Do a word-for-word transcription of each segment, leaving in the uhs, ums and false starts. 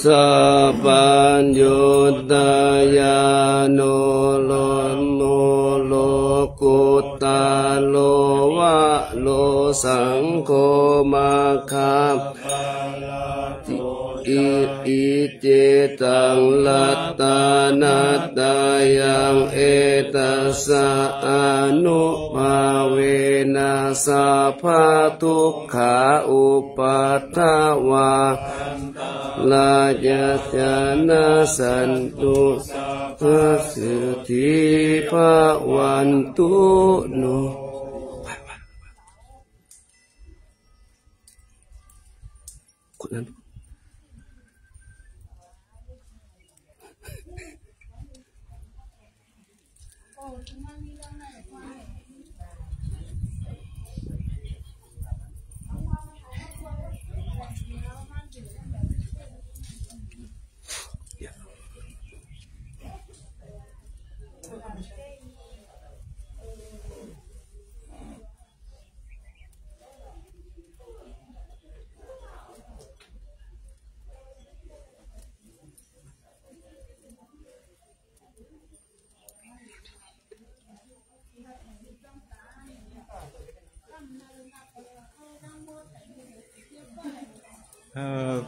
Sabbanyuttayānulomo lokuttaro varo saṅgho maggapphalaṭṭhito. Iccettaṃ ratanattayaṃ etassa ānubhāvena sabbadukkhā upaddavā antarāyāpi vinassantu sabbasampattī bhavantu no. คนนั้น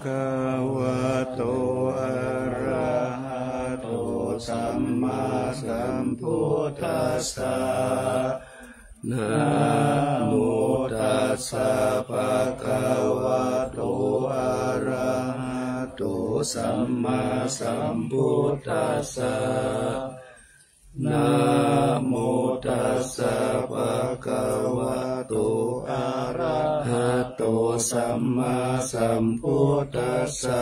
Bhagavato arahato sammāsambuddhassa. Namo tassa bhagavato arahato sammāsambuddhassa. Namo tassa bhagavato arahato sammāsambuddhassa.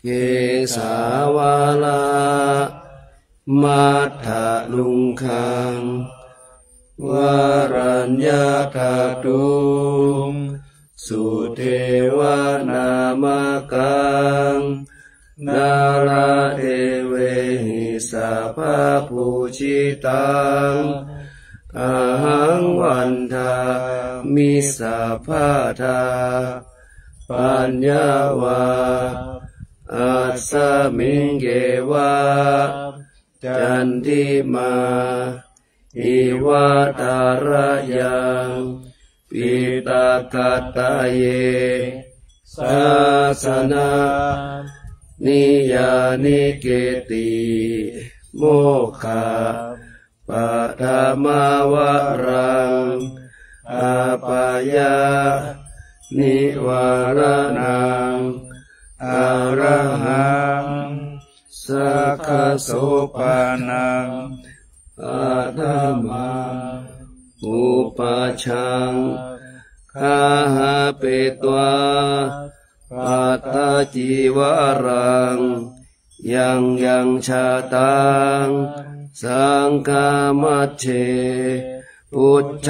Kesāvalamatthaluṅgaṃ varaññatatuṃ sudevanāmakaṃ nāḷādevehi sabbapūjitaṃ ahaṃ vandāmi sabbadā. Paññāvā asmiṃ yeva candimā iva tarayaṃ piṭakattaye sāsanaṃ niyyānike ti mokkhapaṭhamā varaṃ appayanivāraṇaṃ arahaṃ sakkasopanam aṭṭhamā pubbajaṃ gāhapetvā pattacīvaraṃ yaṃ yaṃ jātaṃ saṅghamajjhe pūjasvāha.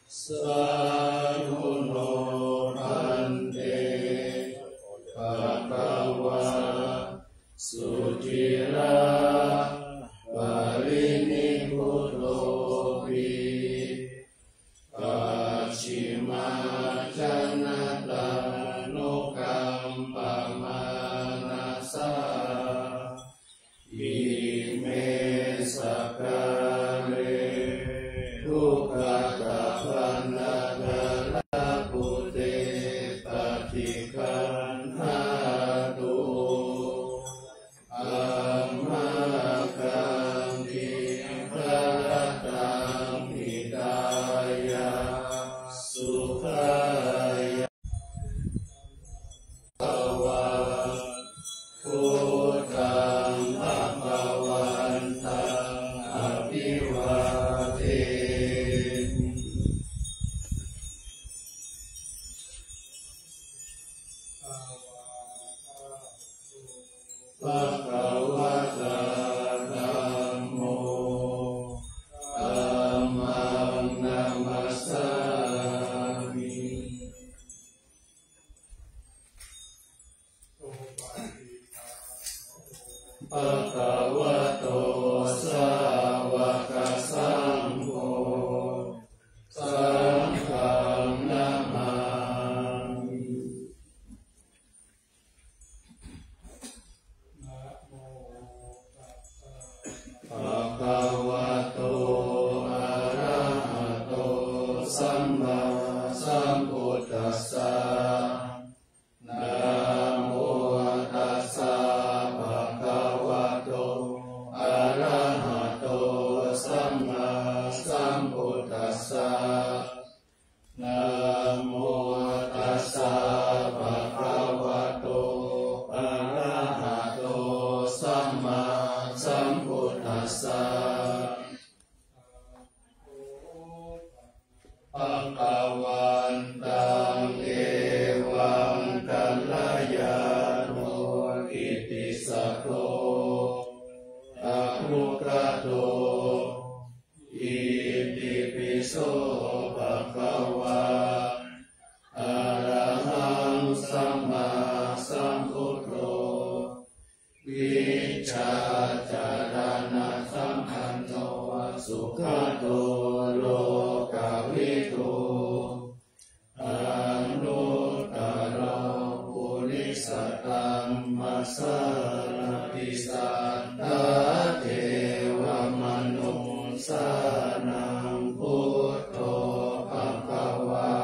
Sādhu no bhante bhagavā sucirā parinibbutopi pacchimājanatānukampamānasā ime sakkāre duggatapaṇṇākārabhūte paṭiggaṇhātu amhākaṃ dīgharattaṃ hitāya sukhāya. Buddhaṃ bhagavantaṃ abhivādemi. Bhagavatā dhammo, dhammaṃ namassāmi. Bhagavato sāvakasaṅgho, saṅghaṃ namāmi. Bhagavato arahato sammāsambuddhassa. Namo tassa bhagavato arahato sammāsambuddhassa. Namo tassa bhagavato arahato sammāsambuddhassa. Bhagavantaṃ evaṃ kalyāṇo kittisaddo anuggāto. Itipi so bhagavā arahaṃ sammāsambuddho vijjācaraṇasampanno sugato lokavidū anuttaro purisadammasārathi satthā devamanussānaṃ buddho bhagavāti.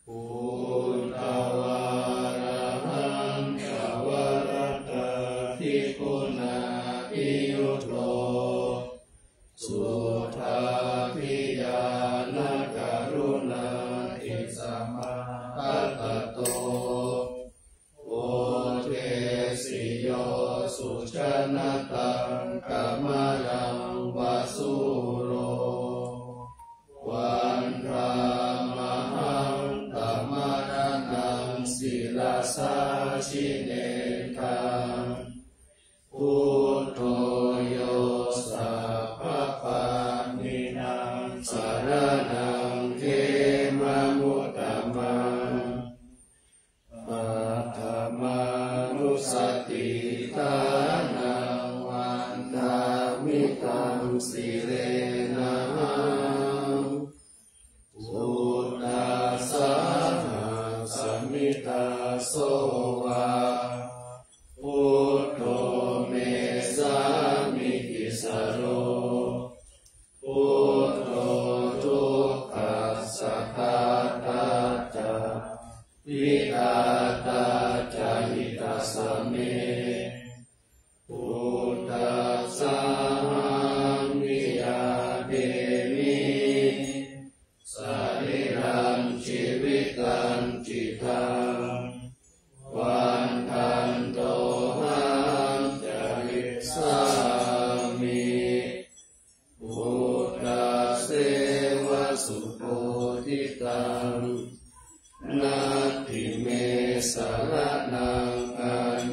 Buddhavārahantavaratādiguṇābhiyutto suddhābhiñāṇakaruṇāhi samāgatatto bodhesi yo sujanataṃ kamalaṃ va sūro vandāmahaṃ tamaraṇaṃ sirasā jinendaṃ. Buddho yo sabbapāṇīnaṃ saraṇaṃ khemamuttamaṃ. Paṭhamānussatiṭṭhānaṃ vandāmi taṃ sirenahaṃ. Buddhassāhasmi dāso va buddho me sāmikissaro. Buddho dukkhassa ghātā ca vidhātā ca hitassa me. Buddhassāhaṃ niyyādemi sarīrañjīvitañcidaṃ. Vandantohaṃ carissāmi buddhasseva subodhitaṃ. Natthi me saraṇaṃ aññaṃ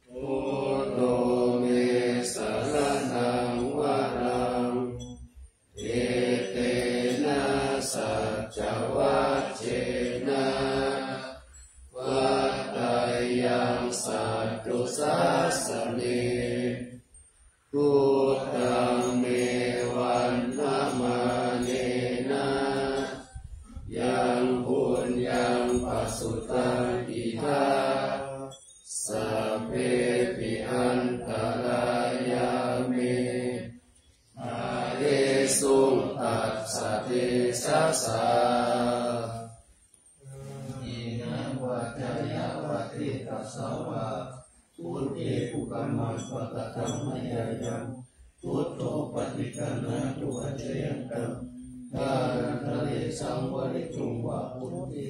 Buddho me saraṇaṃ varaṃ, etena saccavajjena vaḍḍheyyaṃ satthu sāsane. Buddhaṃ me vandamānena yaṃ puññaṃ pasutaṃ idha, sabbepi antarāyā me māhesuṃ tassa tejasā. Kāyena vācāya va cetasā vā, buddhe kukammaṃ pakataṃ mayā yaṃ, buddho paṭiggaṇhatu accayantaṃ, kālantare saṃvarituṃ va buddhe.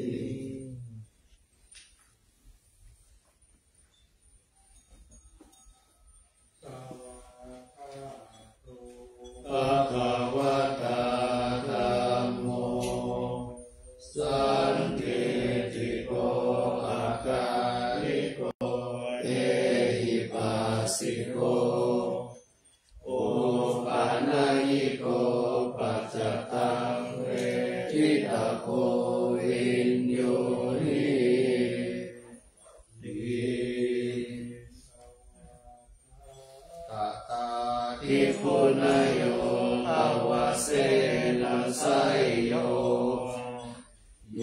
Bhagavatā dhammo sandiṭṭhiko akāliko ehipassiko opanayiko paccattaṃ veditabbo viññūhī ti. Tadādiguṇayogavatthena seyyo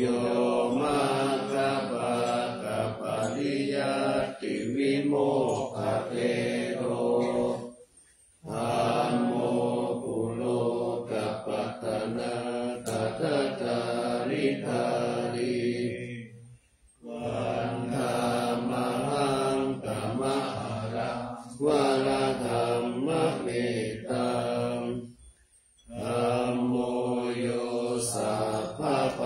yo maggapākapariyattivimokkhadedo dhammo kulokapatanā tadadhāridhārī vandāmahaṃ tamaharaṃ varadhammametaṃ. Dhammo yo sabbapāṇīnaṃ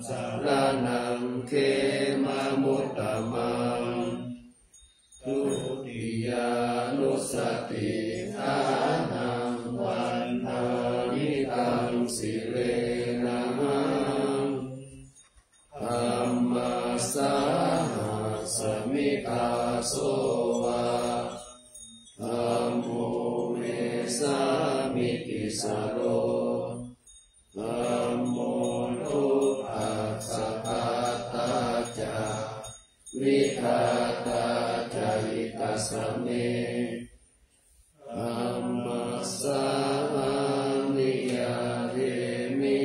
saraṇaṃ khemamuttamaṃ. Dutiyānussatiṭṭhānaṃ vandāmi taṃ sirenahaṃ. Dhammasāhasmi dāso va dhammo me sāmikissaro. Dhammo dukkhassa ghātā ca vidhātā ca hitassa me. Dhammassāhaṃ niyyādemi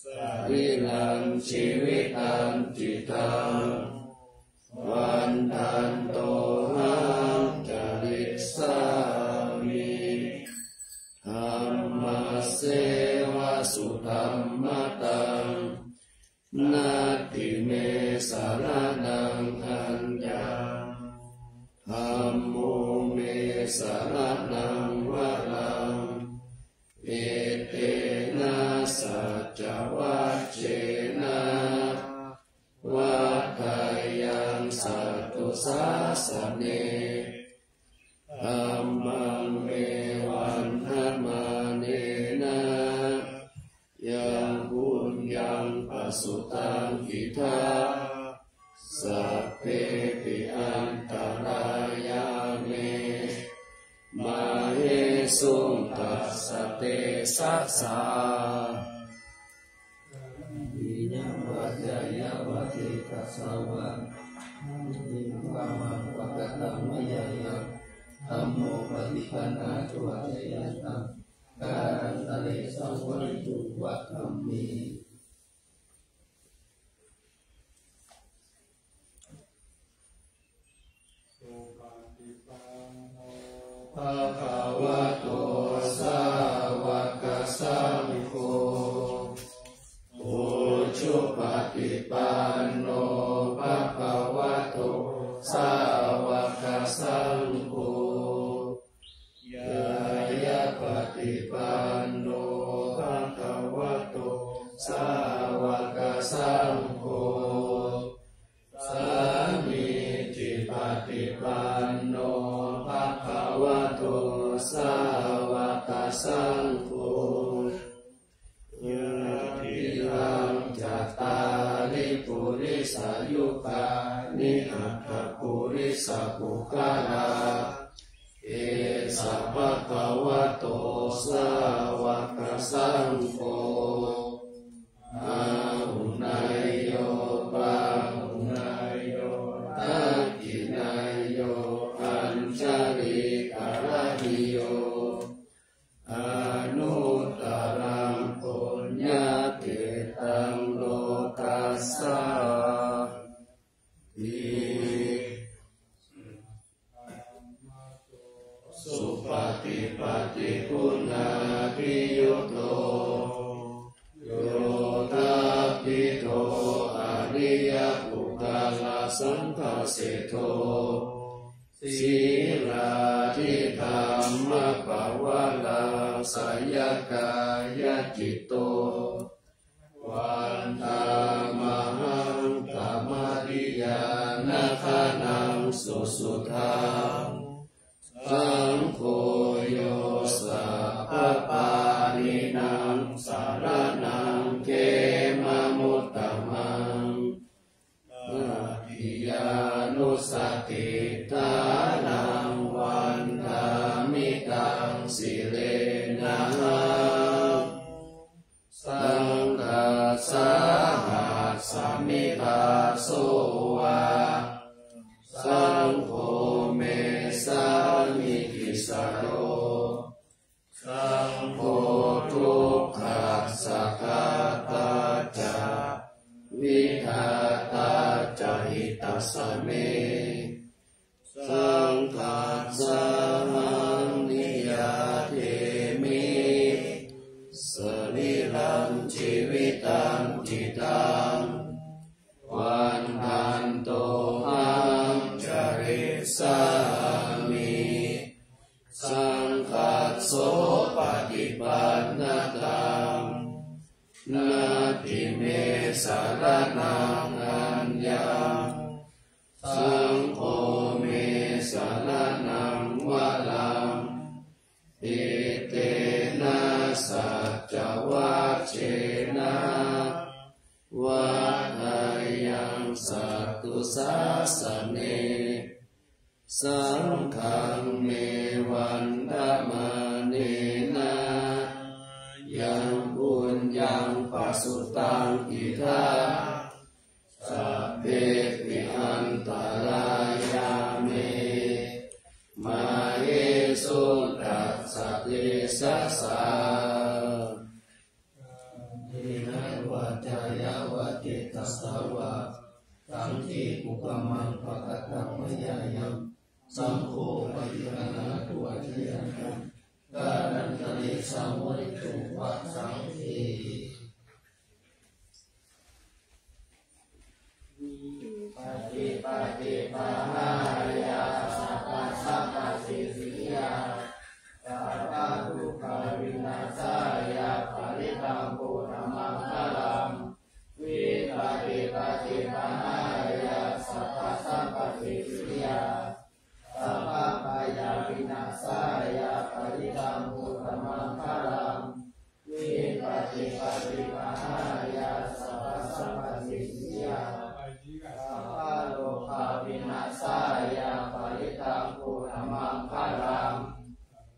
sarīrañjīvitañcidaṃ vandantohaṃ carissāmi dhammasseva sudhammataṃ. Natthi me saraṇaṃ aññaṃ dhammo me saraṇaṃ varaṃ etena saccavajjena vaḍḍheyyaṃ satthu sāsane. Dhammaṃ me vandamānena yaṃ puññaṃ pasutaṃ idha sabbepi antarāyā me māhesuṃ tassa tejasā. Kāyena vācāya va cetasā vā buddhe kukammaṃ pakataṃ mayā yaṃ dhammo paṭiggaṇhatu accayantaṃ kālantare saṃvarituṃ va dhamme. Bhagavato sāvakasaṅgho. Ujupaṭipanno bhagavato sāvakasaṅgho. Ñāyapaṭipanno bhagavato sāvakasaṅgho. Sāmīcipaṭipanno bhagavato ni aṭṭha purisapuggalā, esa bhagavato sāvakasaṅgho, āhuneyyo pāhuneyyo dakkhiṇeyyo añjalikaraṇīyo, anuttaraṃ puññakkhettaṃ lokassāti. Supatipattiguṇādiyutto, yoṭṭhabbidho ariyapuggalasaṅghaseṭṭho, sīlādidhammapavarāsayakāyacitto, vandāmahaṃ tamariyāna gaṇaṃ susuddhaṃ. Saṅgho yo sabbapāṇīnaṃ saraṇaṃ khemamuttamaṃ, tatiyānussatiṭṭhānaṃ vandāmi taṃ sirenahaṃ. Saṅghassāhasmi dāso va, saṅgho me sāmikissaro, saṅgho dukkhassa ghātā ca vidhātā ca hitassa me. Saṅghassāhaṃ niyyādemi sarīrañjīvitañcidaṃ, vandantohaṃ carissāmi saṅghassopaṭipannataṃ. Natthi me saraṇaṃ aññaṃ, saṅgho me saraṇaṃ varaṃ, etena saccavajjena vaḍḍheyyaṃ satthu sāsane. Saṅghaṃ me vandamānena yaṃ puññaṃ pasutaṃ idha, sabbepi antarāyā me māhesuṃ tassa tejasā. Kāyena vācāya va cetasā vā, saṅghe kukammaṃ pakataṃ mayā yaṃ, saṅgho paṭiggaṇhatu accayantaṃ, kālantare saṃvarituṃ va saṅghe. Vipattipaṭibāhāya sabbasampattisiddhiyā, sabbadukkhavināsāya parittaṃ brūtha maṅgalaṃ. Vipattipaṭibāhāya sabbasampattisiddhiyā, sabbabhayavināsāya parittaṃ brūtha maṅgalaṃ. Vipattipaṭibāhāya sabbasampattisiddhiyā, sabbarogavināsāya parittaṃ brūtha maṅgalaṃ.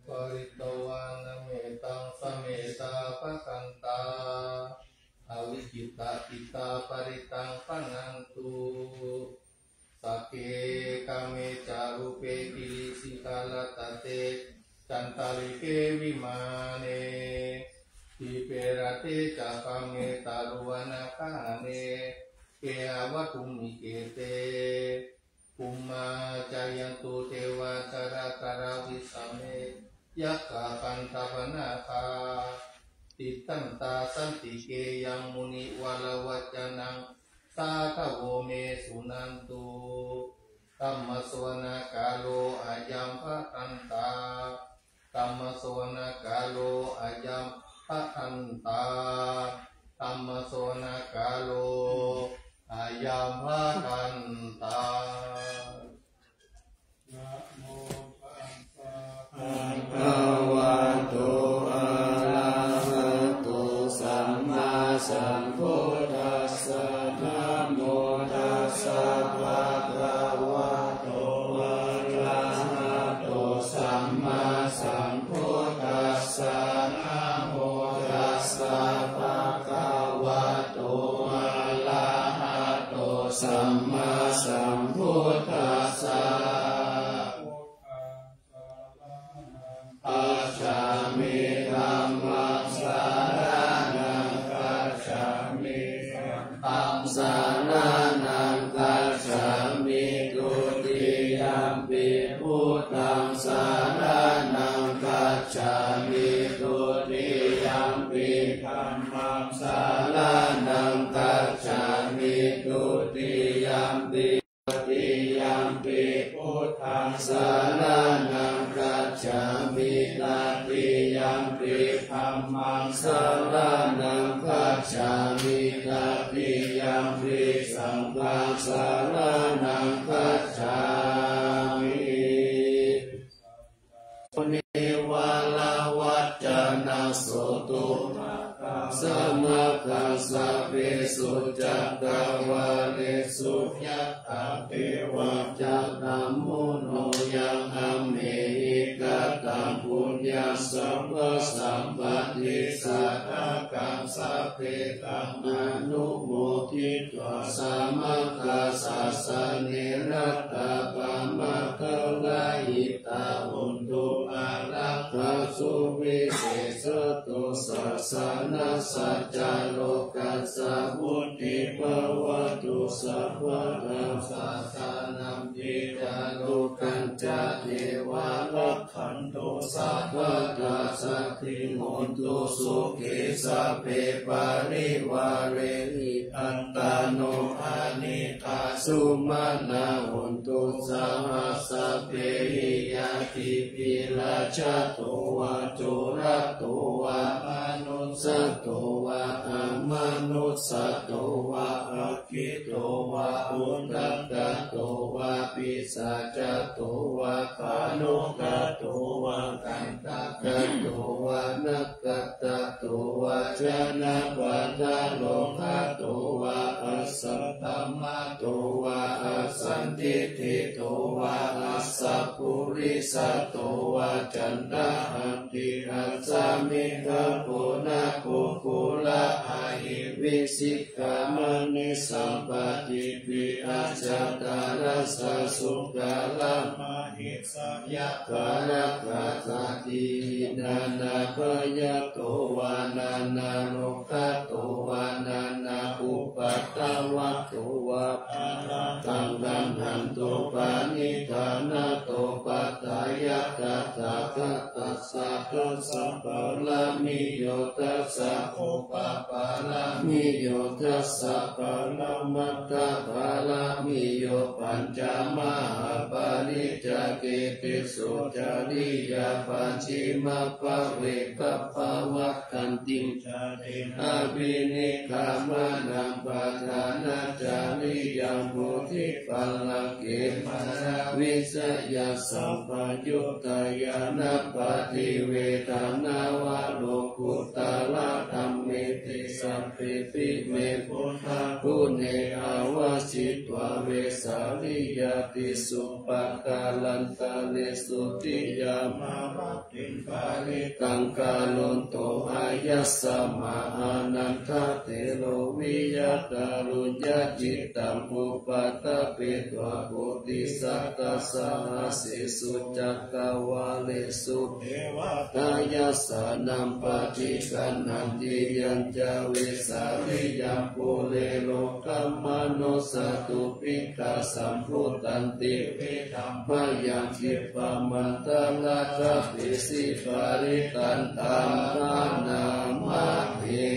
Pharitvāna mettaṃ sametā bhadantā, avikkhittacittā parittaṃ bhaṇantu. Sagge kāme ca rūpe girisikharataṭe cantalikkhe vimāne, dīpe raṭṭhe ca gāme taruvanagahane gehavatthumhi khette, bhummā cāyantu devā jalathalavisame yakkhagandhabbanāgā, tiṭṭhantā santike yaṃ munivaravacanaṃ sādhavo me suṇantu. Dhammassavanakālo ayambhadantā. Dhammassavanakālo ayambhadantā. Dhammassavanakālo ayambhadantā. Namo tassa bhagavato arahato sammāsambuddhassa. Namo tassa sammāsambuddhassa. Gacchāmi. Dhammaṃ saraṇaṃ gacchāmi. Saṅghaṃ saraṇaṃ gacchāmi. Dutiyampi buddhaṃ saraṇaṃ gacchāmi. Dutiyampi dhammaṃ saraṇaṃ gacchāmi. Dutiyampi tatiyampi buddhaṃ saraṇaṃ gacchāmi. Tatiyampi dhammaṃ saraṇaṃ gacchāmi. Tatiyampi saṅghaṃ saraṇaṃ gacchāmi. Nivāravacanaṃ suṇātha samaggā sabbesu cakkavāḷesu yathā devatā brahmuno yaṃ amhehi kataṃ puññaṃ sabbasampattī sādakaṃ sabbe taṃ anumoditvā samaggā sāsane ratā pamādarahitā hontu ārakkhā suvisesāto sāsanassa ca lokassa vuḍḍhī bhavatu sabbadā. Sāsanampi ca lokañca devā rakkhantu sabbadā saddhiṃ hontu sukhī sabbe parivārehi attano anīghā sumanā hontu saha sabbehi ñātibhi. Rājato vā corato vā manussato vā amanussato vā aggito vā udakato vā pisācato vā khāṇukato vā kaṇṭakato vā nakkhattato vā janapadarogato vā asaddhammato vā asandiṭṭhito vā asappurisato vā chandahatti assamigago nakukkura ahi vicchikamaṇi sampaṭipi ajjhataracchasūkaramahisayakkharakkhasādīhi nānābhayato vā nānārogato vā nānāupaddavato vā ārādhaṃ gaṇhantu paṇidhānato paṭṭhāya tathāgatassa dasa pāramiyo dasa upapāramiyo dasa paramatthapāramiyo pañca mahāpariccāge tisso cariyā pacchimabbhave gabbhāvakkantiṃ jātiṃ abhinikkhamanaṃ padhānacariyaṃ bodhipallaṅke māravijayasamphayuttā ñāṇappaṭivedhaṃ nava lokuttaradhammeti sabbepime buddhaguṇe āvajjitvā vesāliyā tīsu pākārantaresu tiyāmarattiṃ parittaṃ karonto āyasmā ānandatthero viya kāruññacittaṃ upaṭṭhapetvā koṭisatasahassesu cakkavāḷesu devatā yassāṇaṃ paṭiggaṇhanti yañca vesāliyaṃ pure rogāmanussadubbhikkhasambhūtantividhaṃ bhayaṃ khippamantaradhāpesi parittaṃ taṃ bhaṇāma he.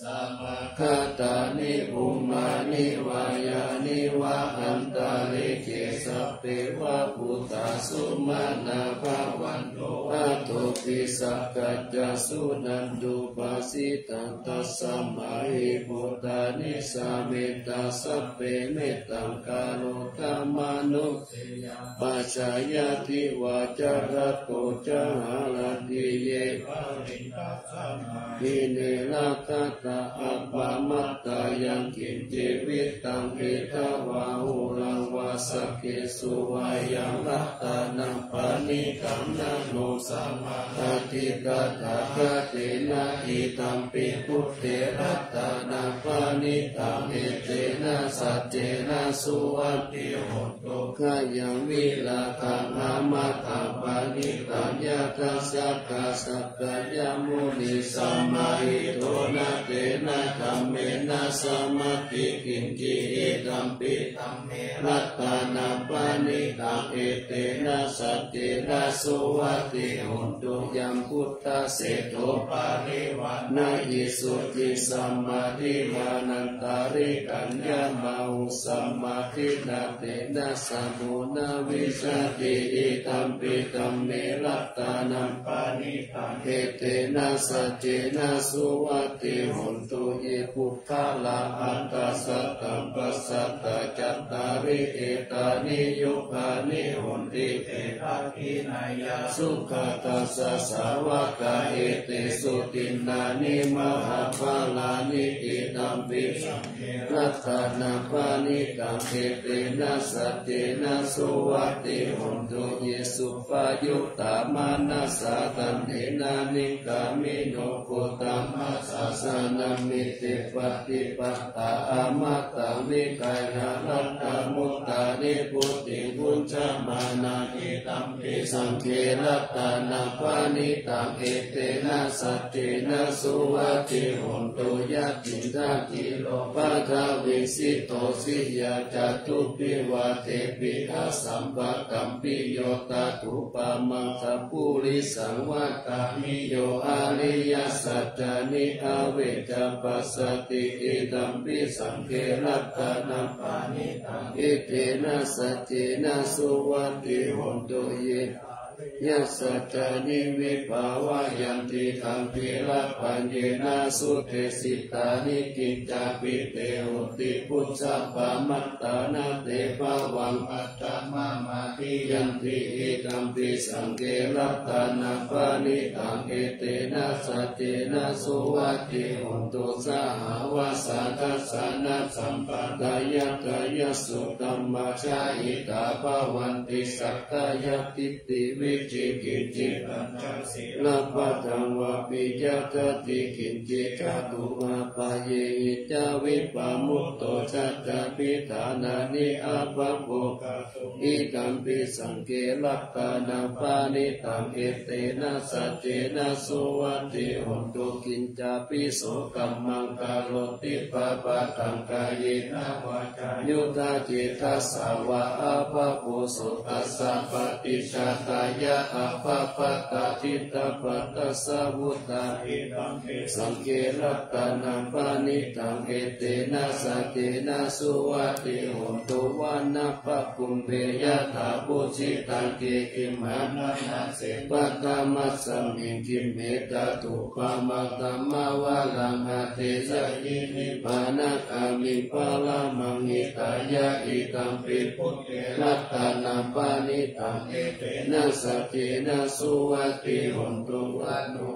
Samāgatāni bhummāni vā yāni va antalikkhe sabbe va bhūtā sumanā bhavantu athopi sakkacca suṇantu bhāsitaṃ. Tasmā hi buddhādisā mettā sabbe mettaṃ karotha mānusiyā pajāya divā ca ratto ca haranti ye baliṃ tasmā hi ne rakkhatha appamattā. Yaṅkiñci vittaṃ idha vā huraṃ vā Saggesu vā yaṃ ratanaṃ paṇītaṃ, na no samaṃ atthi tathāgatena, idampi buddhe ratanaṃ paṇītaṃ, etena saccena suvatthi hotu. Khayaṃ virāgaṃ amataṃ paṇītaṃ, yadajjhagā sakyamunī samāhito, na tena dhammena samatthi kiñci, idampi dhamme ratanaṃ paṇītaṃ, etena saccena suvatthi hotu. Yambuddhaseṭṭho parivaṇṇayī suci, samādhimānantarikaññamāhu samādhinā, tena samo na vijjati, idampi dhamme ratanaṃ paṇītaṃ, etena saccena suvatthi hotu. Ye puggalā aṭṭha sataṃ pasatthā, cattāri etāni yugāni honti, te dakkhiṇeyyā sugatassa sāvakā, etesu dinnāni mahapphalāni, idampi saṅghe ratanaṃ paṇītaṃ, etena saccena suvatthi hotu. Ye suppayuttā manasā daḷhena, nikkāmino gotamasāsanamhi, te pattipattā amataṃ vigayha, laddhā mudhā nibbutiṃ bhuñjamānā, idampi saṅghe ratanaṃ paṇītaṃ, etena saccena suvatthi hotu. Yathindakhīlo paṭhaviṃ sito siyā, catubbhi vātebhi asambādhaṃ, piyo tadupamaṃ sappurisaṃ vadāmi, yo ariyasaccāni avecca passati, idampi saṅghe ratanaṃ paṇītaṃ, etena saccena suvatthi hotu. Ye ariyasaccāni vibhāvayanti, taṃ thīrapaññena sudesitāni, kiñcāpi te honti bhusappamattā, na te bhavaṃ aṭṭhamamādiyanti, idampi saṅghe ratanaṃ paṇītaṃ, etena saccena suvatthi hotu. Sahāvassa dassanasampadāya, ṭhāyasu dhammā jahitā bhavanti, sakkāyadiṭṭhi vicikicchitañca, sīlabbataṃ vāpi yadatthi kiñci, caṭūhapāyehi ca vippamutto, cha cābhiṭhānāni abhabbo kātuṃ, idampi saṅghe ratanaṃ paṇītaṃ, etena saccena suvatthi hotu. Kiñcāpi so kammaṃ karoti pāpakaṃ, kāyena vācāyuda cetasā vā, abhabbo so tassa paṭicchādāya, abhabbatā diṭṭhapadassa vuttā, idampi saṅghe ratanaṃ paṇītaṃ, etena saccena suvatthi hotu. Vanappagumbe yathā phussitaṃ, girimaṇḍanase paṭhamasmiṃ, khippetha dhūpamakkhamathaddhayaṃ, adesayi nibbānagāmiṃ paramaṃ hitāya, idampi buddhe ratanaṃ paṇītaṃ, etena saccena suvatthi hotu. Vaṇṇo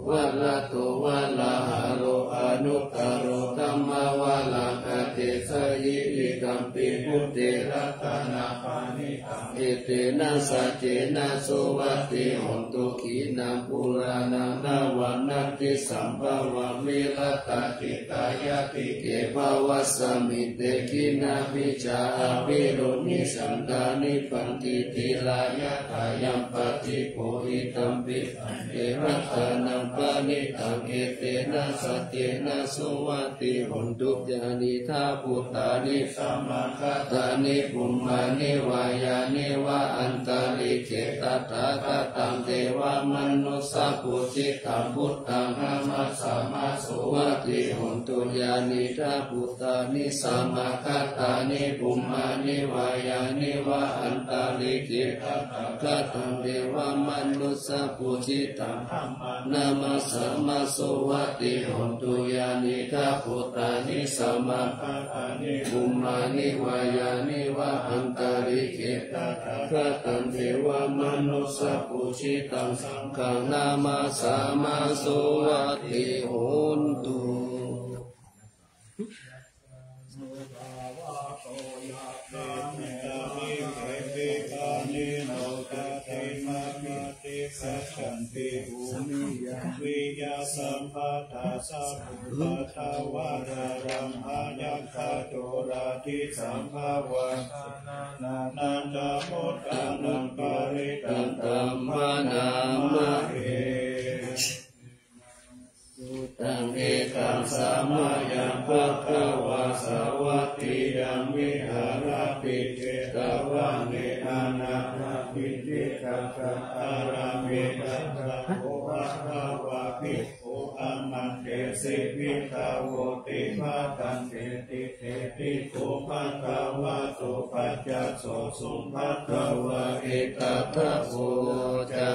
varato varāharo, anuttaro dhammavaraṃ adesayi, idampi buddhe ratanaṃ paṇītaṃ, etena saccena suvatthi hotu. Khīṇaṃ purāṇaṃ navaṃ natthi sambhavaṃ, virattacittāyatike bhavasmiṃ, te khīṇabījā avirūḷhichandā, nibbanti dhīrā yathāyampadīpo, idampi saṅghe ratanaṃ paṇītaṃ, etena saccena suvatthi hotu. Yānīdha bhūtāni samāgatāni, bhummāni vā yāni va antalikkhe, tathāgataṃ devamanussapūjitaṃ, buddhaṃ namassāma suvatthi hotu. Yānīdha bhūtāni samāgatāni, bhummāni vā yāni va antalikkhe, tathāgataṃ devamanussapūjitaṃ, dhammaṃ namassāma suvatthi hotu. Yānīdha bhūtāni samāgatāni, bhummāni vā yāni va antalikkhe, tathāgataṃ devamanussapūjitaṃ, saṅghaṃ namassāma suvatthi hotu. Sambaddha sabbupaddavararammayakkhacoratisambhava nantamuttamaṃ parittaṃ taṃ bhaṇāma he. Sutaṃ. Ekaṃ samayaṃ bhagavā sāvatthiyaṃ viharati jetavane anāthapiṇḍikassa ārāme. Tatra kho bhagavā bhikkhū āmantesi bhikkhavoti. Bhadanteti. Te bhikkhū bhagavato paccassosuṃ. Bhagavā etadavoca.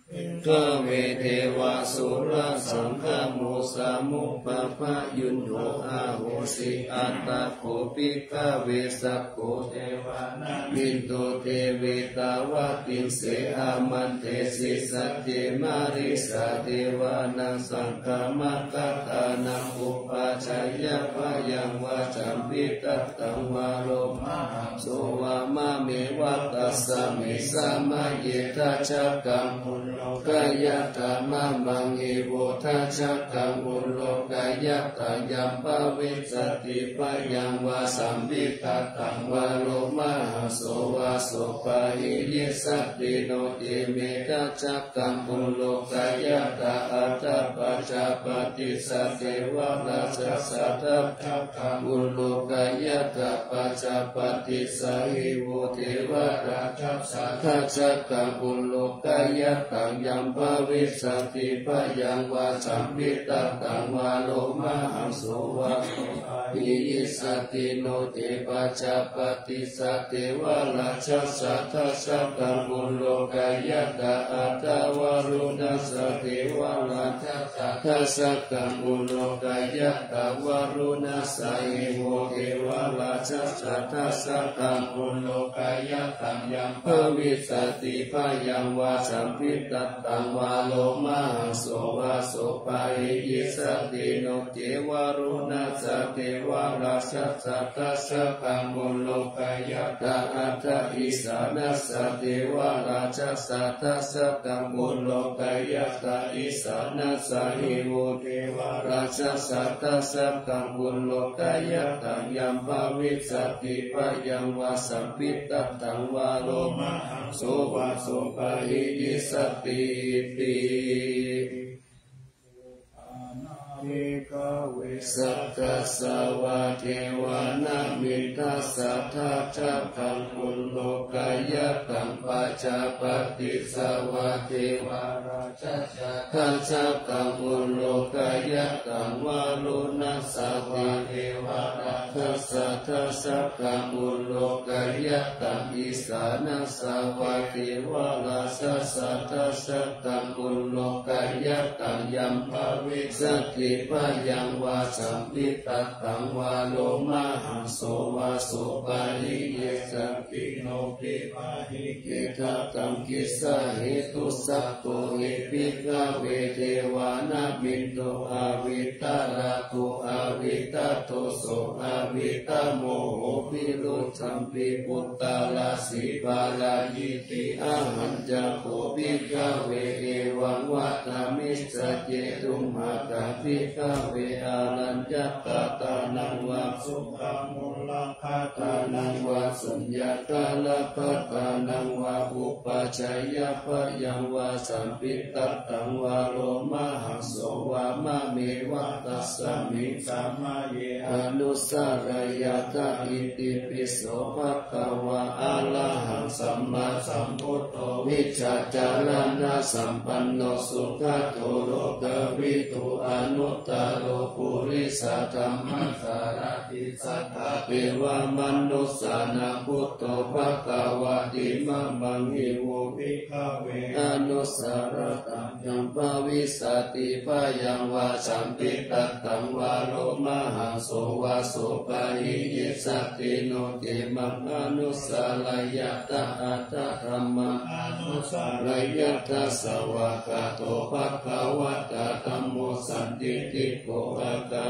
Bhikkhave devasurasaṅgamo samuppappayuṇho ahosi. Atha kho bhikkhave sakko devānaṃ indo devetāvatthise āmantesi saccemārissa devānaṃ saṅghamakkhātānaṃ upajjhāyā bhayaṃ vā sambhitattaṃ vā lomaham so vā mame vā. Tasmiṃ samaye dassakaṃ ullokayatha mamaṃ ivo dassakaṃ ullokayatha yaṃ bhavissati bhayaṃ vā sambhitattaṃ vā lomaham so vā so pahiyissati. No ce me dassakaṃ ullokayatha atha pajāpatissa devarakkhassā dassakaṃ ullokayatha pajāpatissa ivo devarakkhassa dassakaṃ ullokayatha yaṃ bhavissati bhayaṃ vā sambhitattaṃ vā lomaham so vā so pahiyissati. No ce pajāpatissa devarakkhassa dassakaṃ ullokayatha atha varuṇassa devarakkhassa dassakaṃ ullokayatha varuṇassa ivo devarakkhassa dassakaṃ ullokayatha yaṃ bhavissati bhayaṃ vā sambhitattaṃ vā lomaham so vā so pahiyissati. No ce varuṇassa devarakkhassa dassakaṃ ullokayatha atha isāṇassa devarakkhassa dassakaṃ ullokayatha isāṇassa ivo devarakkhassa dassakaṃ ullokayatha yaṃ bhavissati bhayaṃ vā sambhitattaṃ vā lomaham so vā so pahiyissati. Bhikkhave sakkassa vā devānaṃ indassa dassakaṃ ullokayathaṃ pajāpatissa vā devarakkhassa dassakaṃ ullokayathaṃ varuṇassa vā devarakkhassa dassakaṃ ullokayathaṃ isāṇassa vā devarakkhassa dassakaṃ ullokayathaṃ yaṃ bhavissati bhayaṃ vā sambhitattaṃ vā lomaham so vā so pahiyissati. No ce pahikkhetattaṃ kissa hetusakko hi bhikkhave devānaṃ indo avitarāgo avitadoso avitamoho virūḷhampi puttarāsi pārayīti. Ahañca kho bhikkhave evaṃ vadāmi. Sacce tumhākaṃ bhikkhave araññakatānaṃ vā sukhamula kkhatānaṃ vā suññāgārakkhatānaṃ vā upajjhāyā bhayaṃ vā sambhitattaṃ vā lomaham so vā mame vā. Tasmiṃ samaye anussarayyātha. Itipi so bhagavā arahaṃ sammāsambuddho vijjācaraṇasampanno sugato lokavidū anuttaro purisadammasārathi satthā devamanussānaṃ buddho bhagavāti. Mamaṃ hi vo bhikkhave anussaratthaṃ yaṃ bhavissati bhayaṃ vā sambhitattaṃ vā lomaham so vā so pahiyissati. No ce maṃ anussarayyātha atta dhammaṃ anussarayyātha. Svākkhāto bhagavatā dhammo sandiṭṭhiko akā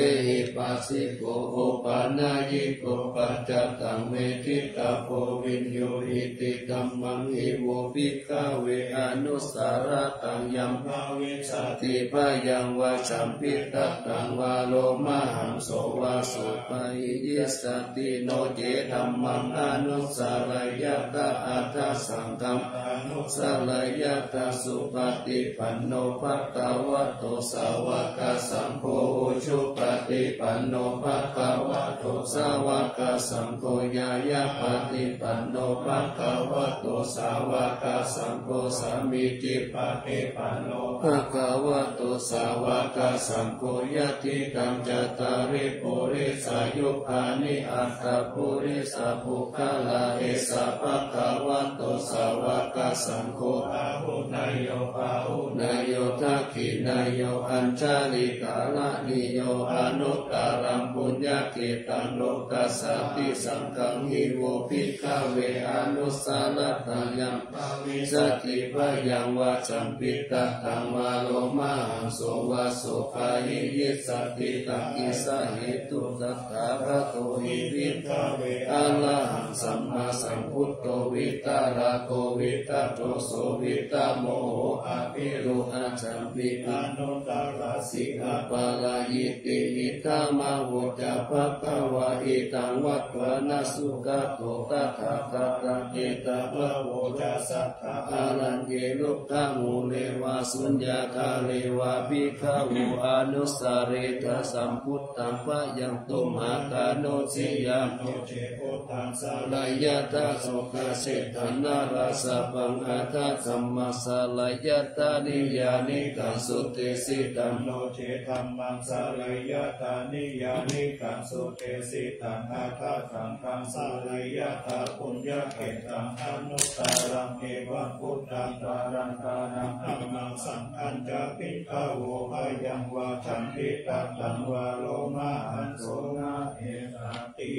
ehipassiko opanayiko paccattaṃ veditabbo viññūhīti. Dhammaṃ hi vo bhikkhave anussarattaṃ yaṃ bhavissati bhayaṃ vā champittattaṃ vā lomahaṃso vā sopāhiyissati. No ce dhammaṃ anussarayyatha addhasaṅghaṃ anussarayyatha suppaṭipanno bhagavato sāvakasaṅgho, ujupaṭipanno bhagavato sāvakasaṅgho, ñāyapaṭipanno bhagavato sāvakasaṅgho, sāmīcipaṭipanno bhagavato sāvakasaṅgho, yadidaṃ cattāri purisayugāni aṭṭha purisapuggalā, esa bhagavato sāvakasaṅgho, āhuneyyo pāhuneyyo dakkhiṇeyyo añjalikaraṇīyo anuttaraṃ puññakkhettaṃ lokassāti. Saṅghaṃ hi vo bhikkhave anussarattaṃ yaṃ bhavissati bhayaṃ vā champittattaṃ vā lomahaṃso vā sopāhiyissati. Taṃ kissa hetu tathāgato hi bhikkhave arahaṃ sammāsambuddho vītarāgo vītadoso vītamoho avirūḷhachampi anuttarāsi aparājiti. Idamavoca bhagavā. Itaṃ vatvāna sugato tathāgata etadavoca: Satthā alaññe rukkhamūle vā suññāgāre vā bhikkhavo anussaretha sambuddhaṃ bhayaṃ tumhākāruṃ siyā. No ce buddhaṃ saraṇaṃ gacchatha, sokasetaṃ naraṃ sabbaṃ, atha dhammaṃ saraṇaṃ gacchatha, niyyānikaṃ sudesitaṃ. No ce dhammaṃ saraṇaṃ gacchatha, niyyānikaṃ sudesitaṃ, atha saṅghaṃ saraṇaṃ gacchatha, puññakkhettaṃ anuttaraṃ. Evaṃ buddhaṃ baraṃ baraṃ dhammaṃ saṅghañca bhikkhavo bhayaṃ vā champittattaṃ vā lomahaṃso na hessati.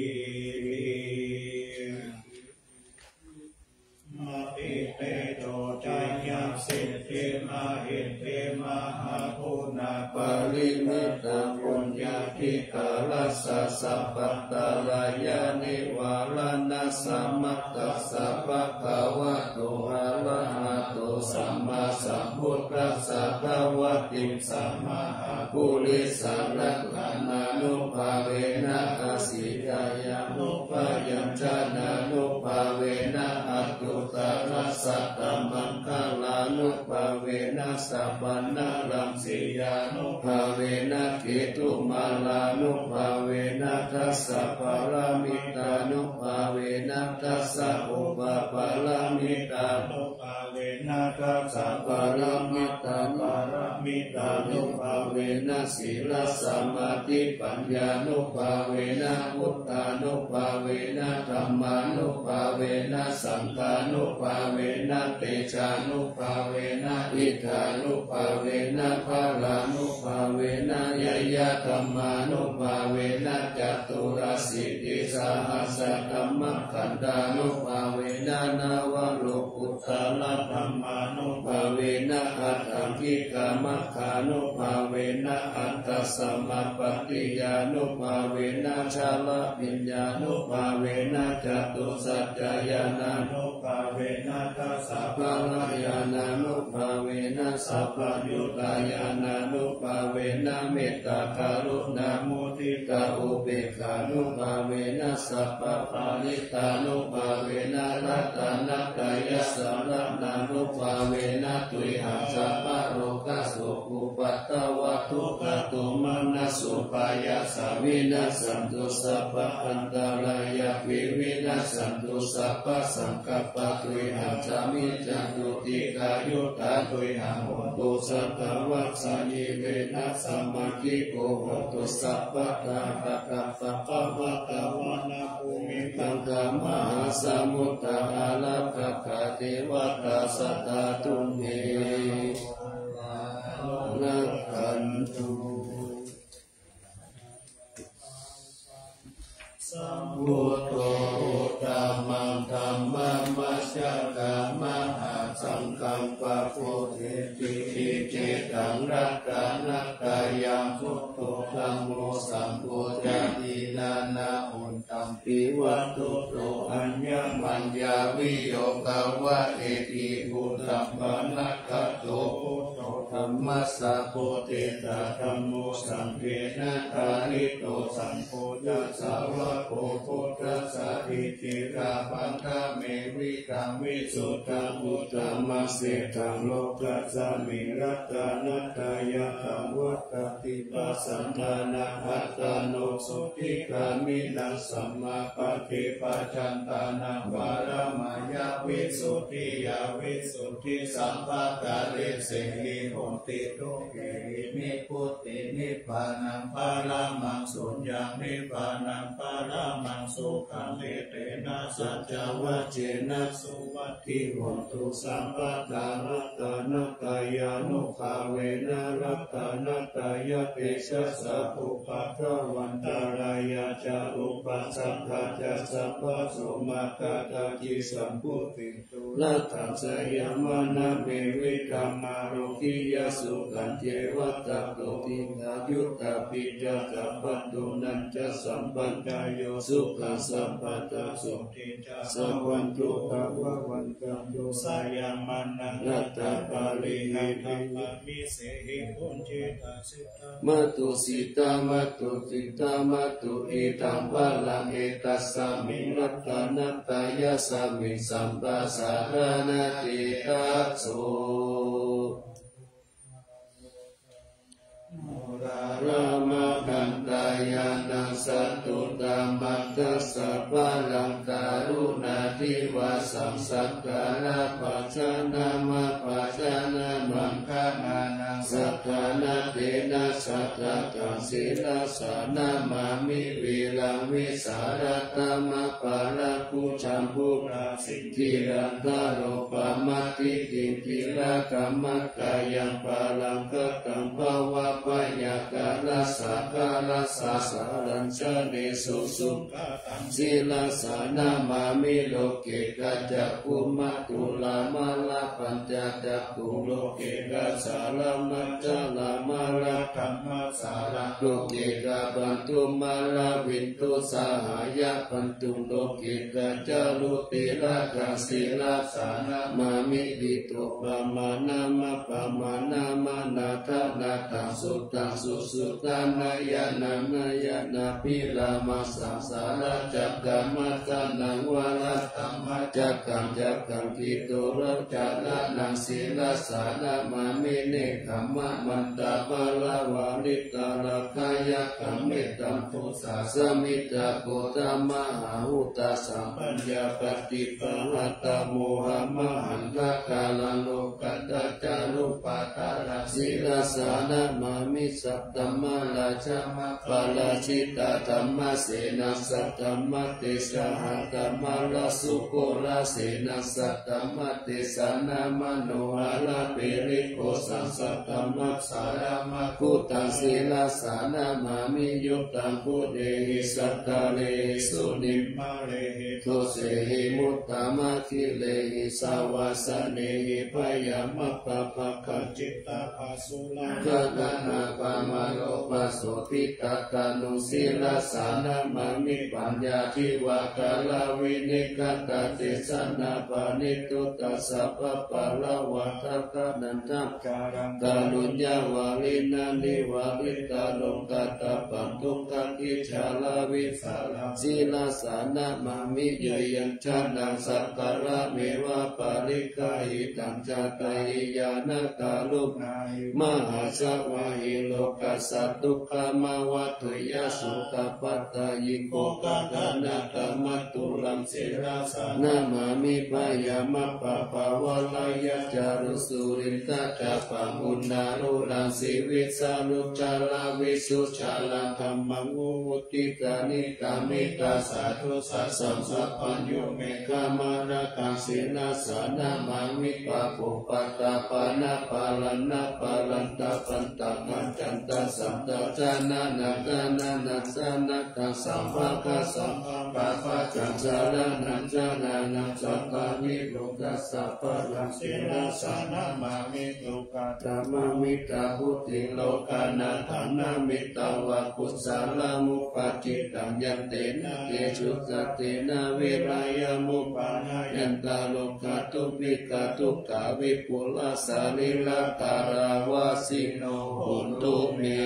Matitejojayasiddhi mahiddhi mahaguṇāparimitapuññādhikārassa sabbantarāyanivāraṇasamatthassa bhagavato arahato sammāsambuddhassa dvattiṃsamahapurisalakkhaṇānubhāvena asitāyānubyañjanānubhāvena aṭṭhuttarasatamaṅgalānubhāvena sabbamaṅgalaṃ siyānubhāvena ketumālānubhāvena dasapāramitānubhāvena dasaupapāramitānubhāvena dasapāramattha pāramitānubhāvena sīlasamādhipaññānubhāvena buddhānubhāvena dhammānubhāvena saṅghānubhāvena tejānubhāvena iddhānubhāvena balānubhāvena ñeyyadhammānubhāvena caturāsītisahassadhammakkhandhānubhāvena navalokuttaradhammānubhāvena aṭṭhaṅgikamaggānubhāvena aṭṭhasamāpattiyānubhāvena chaḷabhiññānubhāvena catusaccañāṇānubhāvena dasabalañāṇānubhāvena sabbaññutañāṇānubhāvena mettākaruṇāmuditāupekkhānubhāvena sabbaparittā nubhāvena ratanattayasaraṇānubhāvena tuyhaṃ sabbarogasokupaddavadukkhadomanassupāyāsā vinassantu sabbaantarāyāpi vinassantu sabbasaṅkappā tuyhaṃ samijjhantu dīghāyutā tuyhaṃ hotu satavassajīvena samaṅgiko hotu sabbadā. Pakkatvā pabbajitavānabhūmiṃ gangāmahāsamuddā ālāppakā devatā sadā tumhe rakkhantu. Sambuddho uttamaṃ dhammamajjhakamahāsaṅghaṃ pabodheti icchitaṃ ratanattayaṃ buddho dha mo saṅgho ca tiṇṇannā uttampi vatthuto aññamaññā viyogā va ekibhūtapaṇṇagato buddho dhammassa pothissa dhammo saṅghena dhārito saṅgho ca sāvako buddhassa itiha paṭṭhame vidaṃ visuddhaṃ uttamaseṭṭhaṃ lokasmiṃ ratanattayadhammaṭṭhati pasannānaṃ attano sotthigāminaṃ sammāpaṭipajjantānaṃ paramāya visuddhiyā visuddhisabbaṭṭhānesehi honti dukkhāhi nibbutiṃ nibbānaṃ paramaṃ suññaṃ nibbānaṃ paramaṃ sukhaṃ etena saccavajjena suvat thi hontu sabbadā ratanattayānubhāvena ratanattayatejasā upaddavaṃ antarāyā ca upaddavā ca sabbaso mā kattāci saṃvatthi laddhaṃ jayamaṅgalaṃ me vidaṃ ārogyaṃ sukhañceva tato dīghāyutā piṭṭhā ca patto nañca sampadayo sukhaṃ sabbadā sotthi ca bhavantu sabbadā. Jayamaṅgalaṃ ratanattayaparihaṃ matosiddhā matudukkhā matudaiddhā maturiyañca matubhikkhamatusi. Idaṃ balaṃ etasmiṃ ratanattayasmiṃ sabbasaṅghānaṃ etadassāyuṃ. Moggallāna maggānaṃ ñāṇaṃ satthu dhammattha balaṃ karuṇā divasaṃ sakkāra pajānāma pajānāmaṃ dhammānaṃ saddhāna tena saddhattaṃ sirasā namāmi viraṃ vītarāgaṃ apālaṃ bojjhaṅgo rasinti rattaro pamātitti tilakamakkhayaṃ pālaṃ kataṃ bhavabhayakarasaṅgarasāraṃ janesu sugataṃ sirasā namāmi. Loke ca cakkhumatā mārā pañca cakkhuṃ loke ca jārā maccharā mārā dhammasārā loke ca bandhū mārā vindu sahāya bandhū loke ca ca rū tilakaṃ sirasā namāmi. Pītopamāṇaṃ apamāṇaṃ anādhānatthaṃ suttaṃ susuttaṃ nayanaṃ nayanabhirāmaṃ saṃsāracakkaṃ aṭṭhānaṃ varattha mā cakkaṃ cakkaṃ kito racanaṃ sirasā namāmi. Nekkhammamantaparamāraddhā rakkhayakkhaṃ mettambusekaṃ samiddhaṃ gotamasāvakā sabbā ñāṇappaṭibāhā mohaṃ maham tha kāraṃ lokuttaraṃ upāṭṭhānaṃ sirasā namāmi. Saddhammarājā ma parājitā dhammasenā saddhammatthe sahathammarā sūkarasena saddhammatthe saṇhā manoharā piriṃso saddhammassaramakkhuttaṃ sirasā namāmi. Yo taṃ buddhehi sakkārehi sunimmānehi dosehi muttamaṅgalehi savāsanehi byāhaṃ appamakaṃ cittaṃ appasu laṅkhaṇaṃ appamāro pasodhi tathānuṃ sirasā namāmi. Paññā divā kālā vinegantā desanā paṇīto tassa pāpā lavā dakkhiṇaṃ taṃ kāruññavārinā nivarītā lokattappaṃ dukkhaṃ khītaraṃ vītaraṃ sirasā namāmi. Yaṃ yaṃ jānaṃ sakkārameva pariggāhitaṃ jātavīyā na karuṇā hi mahāsabhāhi lokassa dukkhamāva tuyya sukhappattā. Iccā kālena dhammattulaṃ sirasā namāmi. Byāhaṃ appamakaṃ varayakkharuṃ suriyacchakkhamaṇḍalaṃ siriṃsā lokanātharaṃ visuddhāraṃ brahmaṃ Vuṭṭhitanikkamitasāvudhantaṃ sabbañño me khamataraṃ sirasā namāmi. Pāpūpaṭṭhapālappalammaparantapattahañcantaṃ sabbaññataṃ saraṇaṃ gatānaṃ saraṇaṃ samaṃ sabbaṃ saraṇaṃ saraṇaṃ sabbaṃ vibudhaṃ sabbaṃ sirasā namāmi. Dukkhadomanassupāyāsā namattā buddhe lokanaṃ namattā kusalamuppaṭṭhitaṃ yaṃ tena tejasā tena virayaṃ upakaronti dukkhā dukkhā dukkharogabhayā hontu me.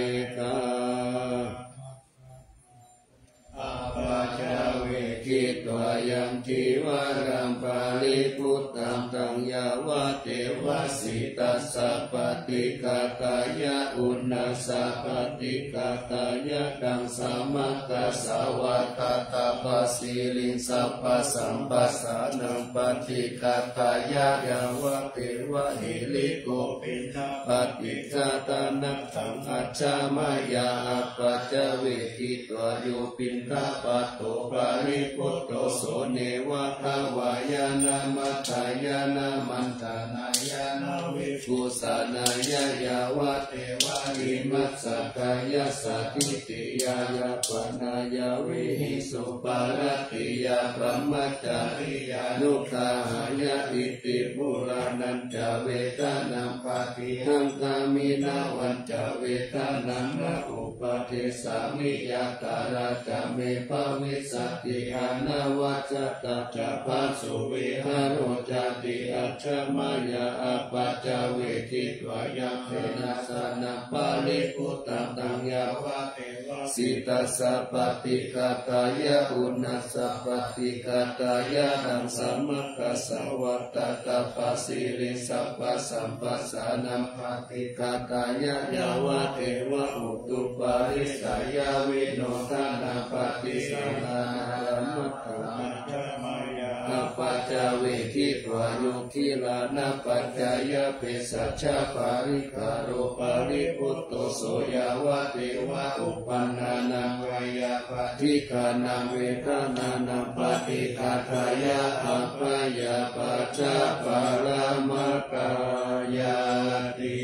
Appaccavekkhitvā yaṃ cīvaraṃ paribhuttaṃ taṃ yāvadeva sītassa paṭighātāya uṇhassa paṭighātāya taṃ samaggāsvā tattha pasiriṃsapasamphassānaṃ paṭighātāya yāvadeva hirikopinaṃ paṭighātānaṃ taṃ ajja mayā appaccavekkhitvā yo piṇḍapāto paribhutto so neva davāya na madāya na maṇḍanāya na vibhūsanāya yāvadeva imassa kāyassa ṭhitiyā yāpanāya vihiṃsuparatiyā brahmacariyānuggahāya iti purāṇañca vedanaṃ paṭihaṅkhāmi navañca vedanaṃ na uppādessāmi yātrā ca me bhavissati anavajjatā ca phāsuvihāro cāti. Ajja mayā appaccavekkhitvā yaṃ senāsanaṃ paribhuttaṃ taṃ yāvadeva sītassa paṭighātāya uṇhassa paṭighātāya taṃ samaggāsvā tattha pasiriṃsapasamphassānaṃ paṭighātāya yāvadeva utuparissayavinodanapaṭisallānārāmatthaṃ. Ajja mayā appaccavekkhitvā yo gilānapaccayabhesajjaparikkhāro paribhutto so yāvadeva uppannānaṃ byāpādi kānaṃ vedanānaṃ paṭighātāya abyāpajjhaparamatāyāti.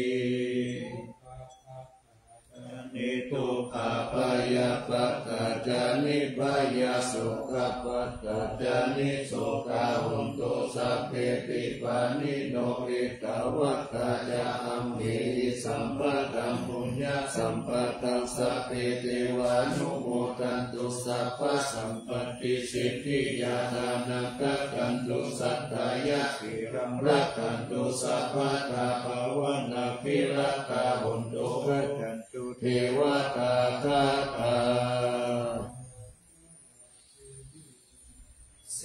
Niddukkhabyāpajjhapattā ca nibbhayā sokappattā ca nissokā hontu sabbepi pāṇino. Ettāvatā ca amhehi sambhataṃ puññasampadaṃ sabbe devānumodantu sabbasampattisiddhiyā. Dānaṃ dadantu saddhāya sīlaṃ rakkhantu sabbadā bhāvanābhiratā hontu gacchantu devatāgatā.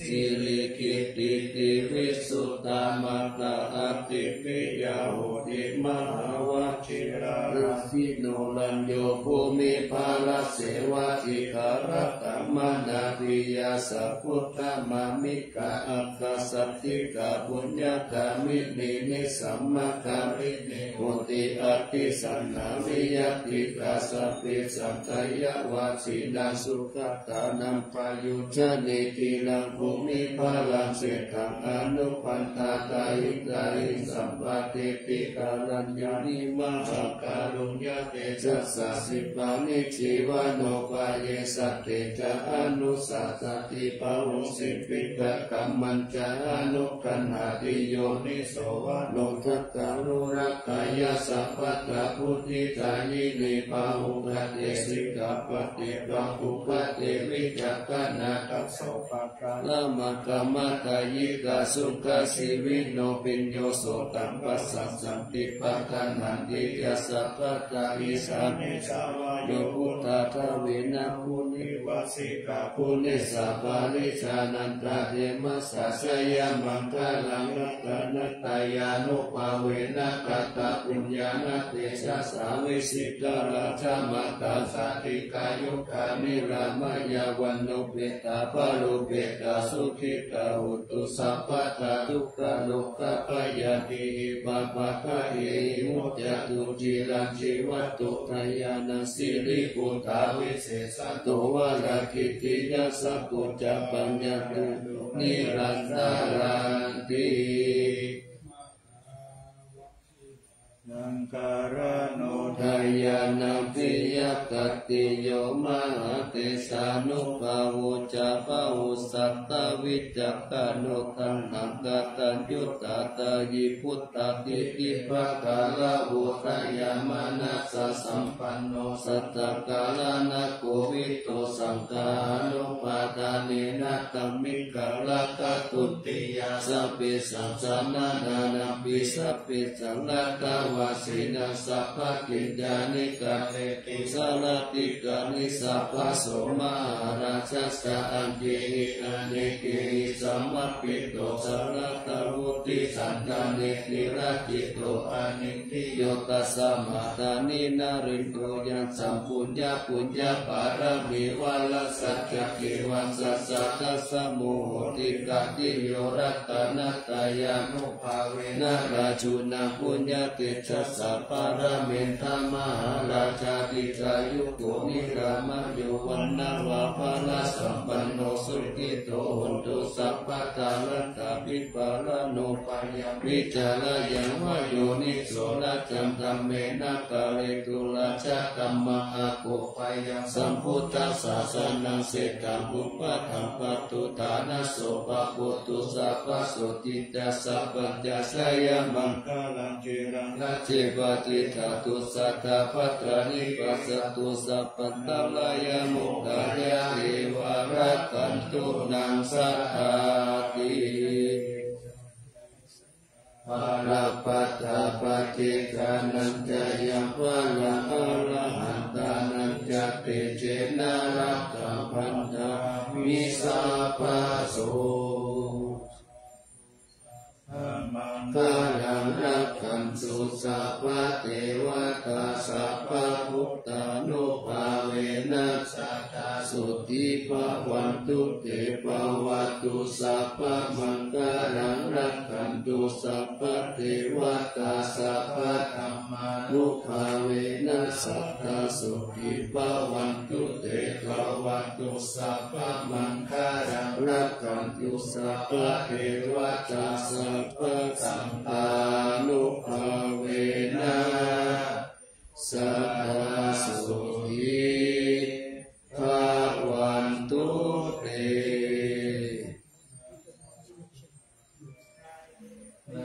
Sirikittitī visuddhā maggā ādi piyā hohi mahāvajjirā. Rājino rañño bhūmiparāsevā dīgharattaṃ manāpiyā sakuddamāni kā ākāsaṭṭhikā puññagāminī nesamagāminī honti abhisamādiṭṭhikā sabbe satthiyaṃ vajjinaṃ sugatānaṃ payojjanī. Khīlaṃ bhūmibharaṃ seṭṭhaṃ anupaṇḍāta hitāhi sampādepi karaṇīyāni mahākāruññatejasā. Khippāni jīvanupāyesā te ca anussasati pahūsi piṭakaṃ mañca anuggaṇhāti yoniso manorakkhumattā kāyassa vata buddhicā yānī pahūgate sikkhāpade pahūgate vicakkhaṇā dasabbāharamakkhamattayikā sukhajīvino bhiyyo sotaṃ passaṃ santi padaṃ nandiyassāvakā. Isā me sā vāyo bhuttā dāvena munivāsikā munissā parijanantā khemassā jayamaṅgalaṃ. Ratanattayānubhāvena katapuññānatejasā vijitā rakkhamātā sānti kāyukā niramayā vaṇṇupetā balupetā sukhitā hontu sabbadā. Dukkharogabhayā Kehi pāpaggahehi muccatu ciraṃ jīvatu. Dāyanasiriputtā visesato varakītiyā saku ca paññattu nirantaranti. Yaṃ galaṇo dāyanapiyakattiyo mahātejānubhāvo ca bahusattāvicakkaṇo taṇhaṅkataññutā dāyī puttadīhipakkālavo dāyāmanassasampanno sattakallaṇakovito saṅgahanupadanena taṃ vikārakatthu tiyā sabbesaṃ janānānaṃ pi sabbesaṃ laddhavā senā sabbā kiñcāni kareti sārathikāni sabbaso mahārājassa añjehi anekehi samāpeto saratthavutti sandhāne nirajito ani ndiyo tasmā dāni narendo yaṃ saṃpuññā puññapāramī valasaccakivaṃ sassa tasmā muhuttikattiyo ratanattayānubhāvena rājuna puññatejasā pāramī dhamma mahārājā dīghāyuko nirāmayo vaṇṇavanto balāsampanno sukhito hotu sabbadā. Laddhābhipālano bhayaṃ vicarāyaṃ va yoniso lajjaṃ dhammena pāletu rājadhammā ago bhayaṃ sambuddhasāsanaṃ setaṃ upaṭṭhappatu ṭhānaso pavuttu sabbasotthiya sabbaññā jayamaṅgalaṃ. Ciraṃ rājje patiṭṭhatu sadā bhaddāni passatu sabbantarāyā mokkhaṃ yāti vaṇṇaṃ rakkhantu naṃ sadā ti. Balappattā paccekānañca yaṃ balaṃ arahantānañca tejena rakkhaṃ bandhāmi sabbaso. Maṅgalaṃ rakkhantu sabbadevatā sabbabuddhānubhāvena sadā sotthī bhavantu te. Bhavatu sabbamaṅgalaṃ rakkhantu sabbadevatā sabbadhammānubhāvena sadā sotthī bhavantu te. Bhavatu sabbamaṅgalaṃ rakkhantu sabbadevatā sabbasaṅghānubhāvena sadā sotthī bhavantu te.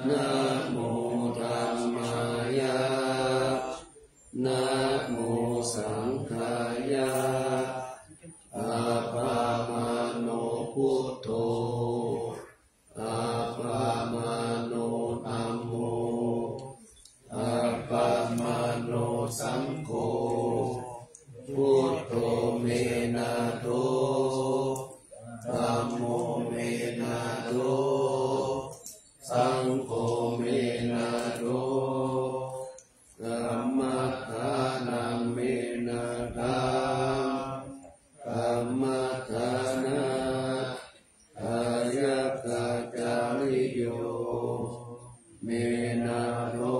Namo dhammāya, namo saṅghāya. Appamāṇo buddho, appamāṇo dhammo, appamāṇo saṅgho. Buddho me nātho, dhammo me nātho, saṅgho me nātho, kammadānaṃ me nāthaṃ, kammadānā dāyakācariyo me nātho.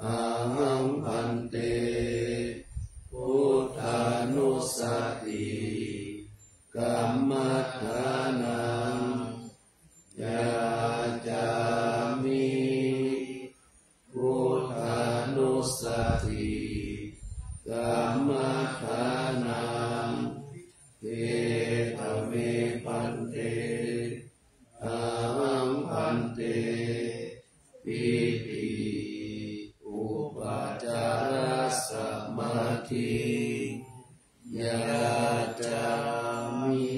Ahaṃ bhante buddhānussati kammadānaṃ yācāmi. Buddhānussati kammadānaṃ gedha me bhante. Ahaṃ bhante pīti upacārasamādhiṃ yācāmi.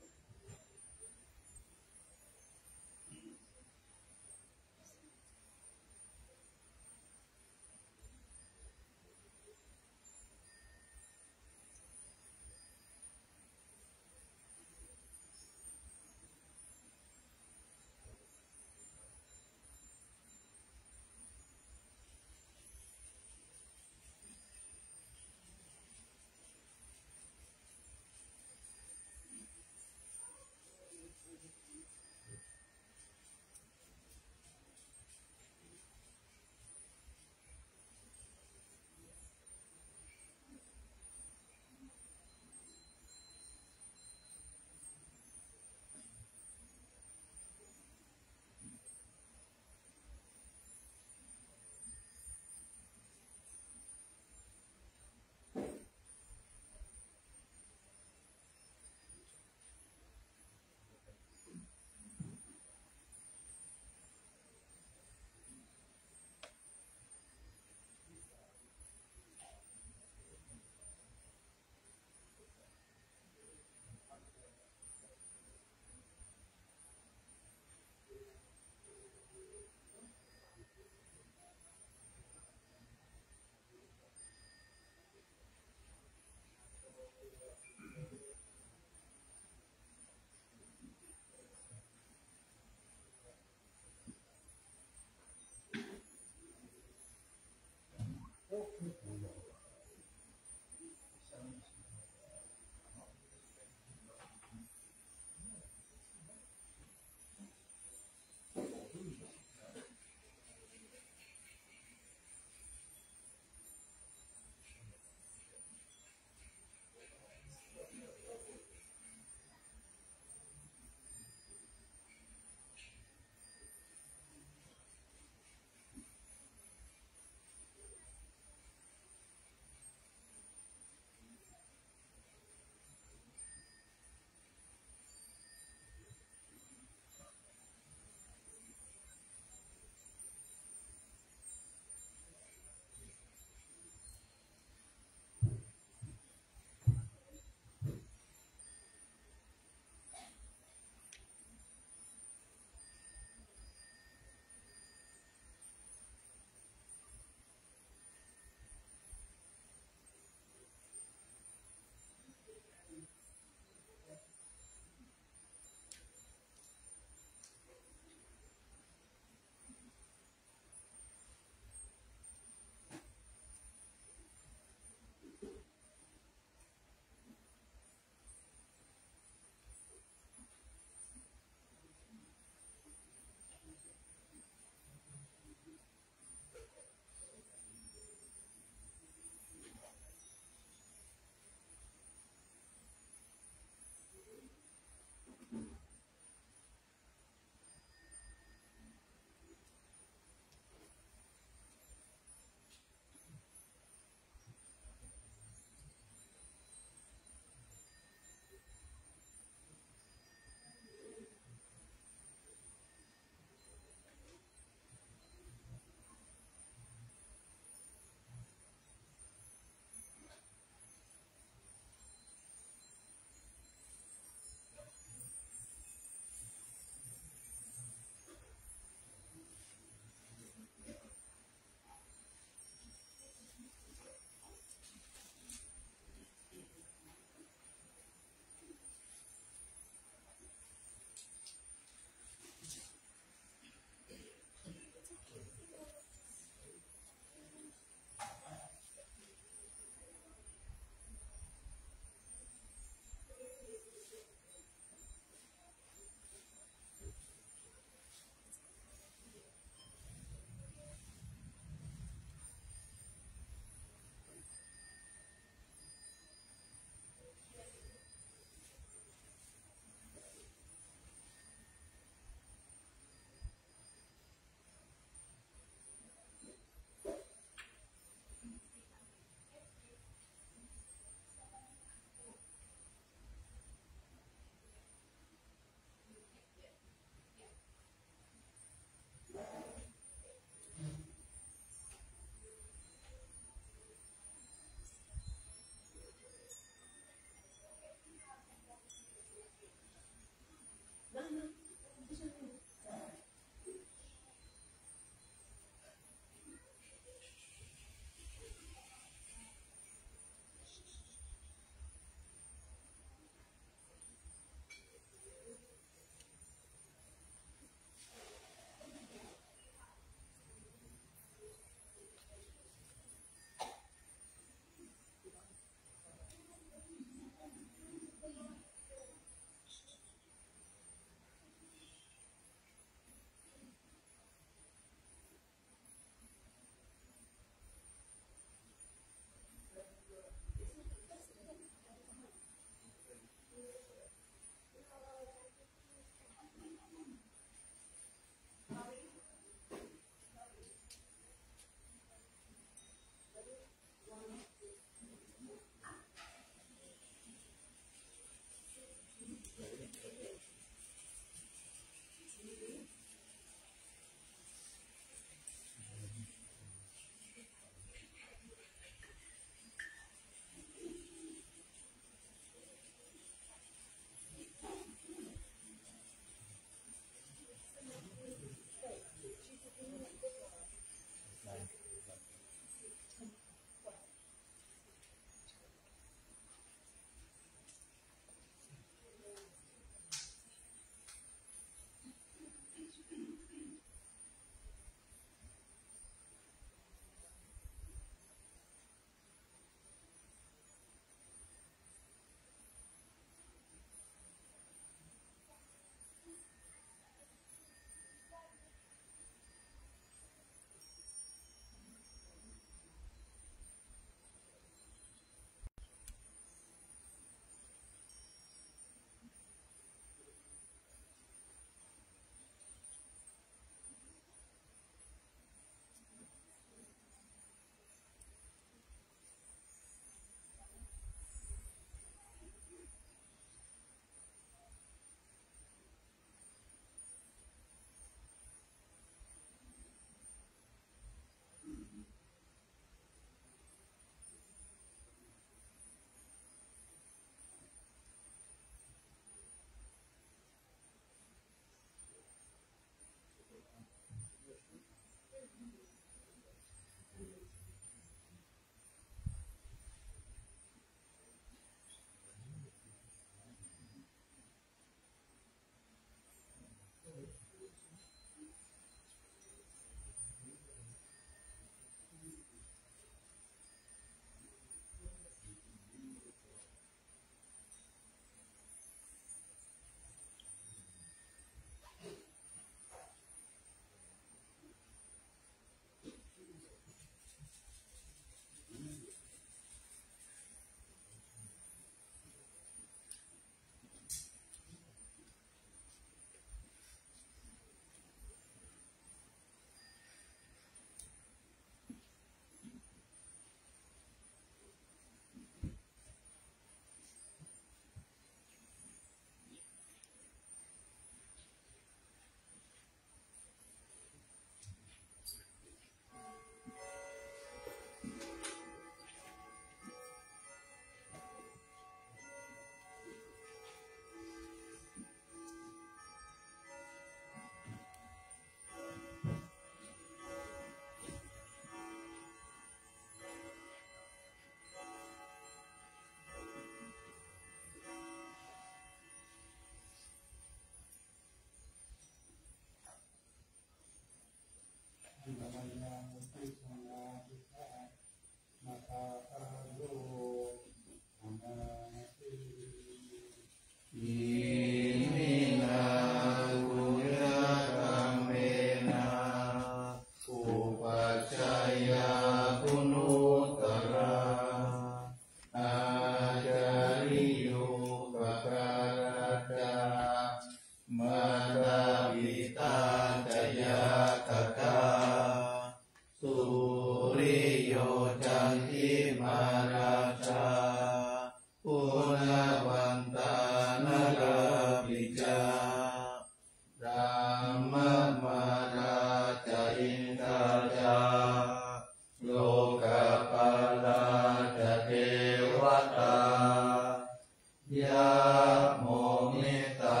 Yamo mittā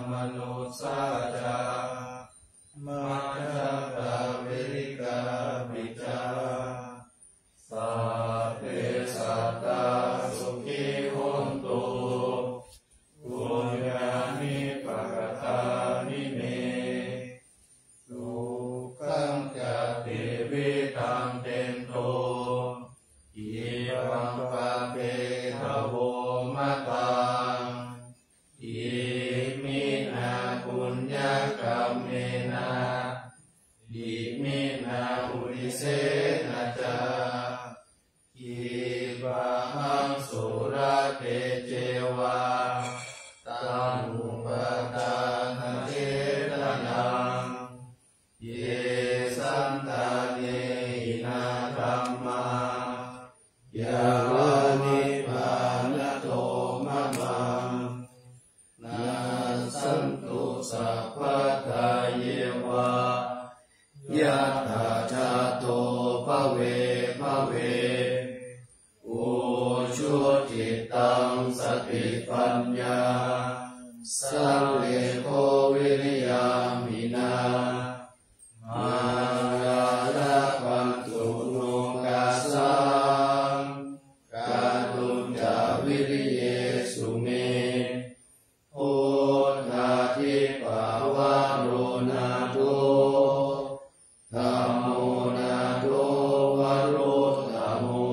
manussā ca, majjhattā verikāpi ca, sabbe sattā sukhī hontu, puññāni pakatāni me. Sukhañca tividhaṃ dentu, khippaṃ pāpetha vomataṃ. Iminā puññakammena, iminā uddisena ca, khippāhaṃ sulabhe ceva, taṇhupādānachedanaṃ. Ye santāne hinā dhammā, yāva nibbānato mamaṃ, nassantu sabbadā yeva, yattha jāto bhave bhave. Ujucittaṃ satipaññā, sallekho viriyamhinā, mārā labhantu nokāsaṃ, kātuñca viriyesu me. Buddhādhipavaro nātho, dhammo nātho varuttamo,